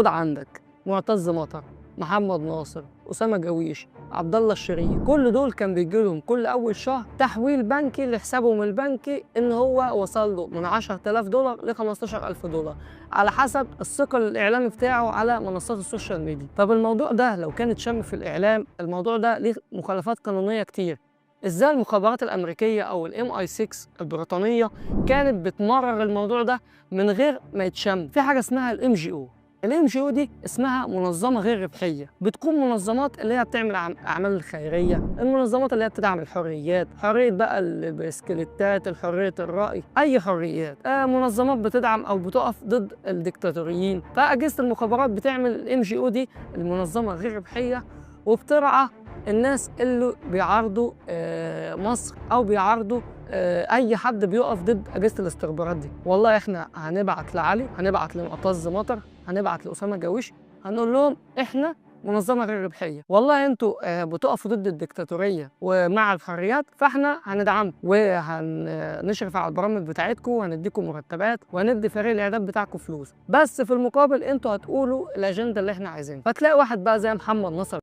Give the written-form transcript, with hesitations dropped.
خد عندك معتز مطر، محمد ناصر، اسامة جاويش، عبد الله الشريف، كل دول كان بيجي لهم كل اول شهر تحويل بنكي لحسابهم البنكي ان هو وصل له من 10000 دولار ل 15000 دولار على حسب الثقل الاعلامي بتاعه على منصات ال social media. طب الموضوع ده لو كان اتشم في الاعلام، الموضوع ده ليه مخالفات قانونية كتير. ازاي المخابرات الامريكية او ال MI6 البريطانية كانت بتمرر الموضوع ده من غير ما يتشم؟ في حاجة اسمها ال NGO. ال NGO دي اسمها منظمة غير ربحيه، بتكون منظمات اللي هي بتعمل اعمال الخيريه، المنظمات اللي هي بتدعم الحريات، حرية بقى البسكليتات، الحرية الراي، اي حريات، منظمات بتدعم او بتقف ضد الدكتاتوريين. فاجهزه المخابرات بتعمل ال NGO دي، المنظمة غير ربحيه، وبترعى الناس اللي بيعارضوا مصر او بيعارضوا اي حد بيقف ضد اجهزة الاستخبارات دي. والله احنا هنبعت لعلي، هنبعت لمعتز مطر، هنبعت لاسامة جاويش، هنقول لهم احنا منظمة غير ربحية، والله انتوا بتقفوا ضد الدكتاتورية ومع الحريات، فاحنا هندعمكم وهنشرف على البرامج بتاعتكم وهنديكم مرتبات وهندي فريق الاعداد بتاعكم فلوس، بس في المقابل انتوا هتقولوا الاجندة اللي احنا عايزينها. فتلاقي واحد بقى زي محمد نصر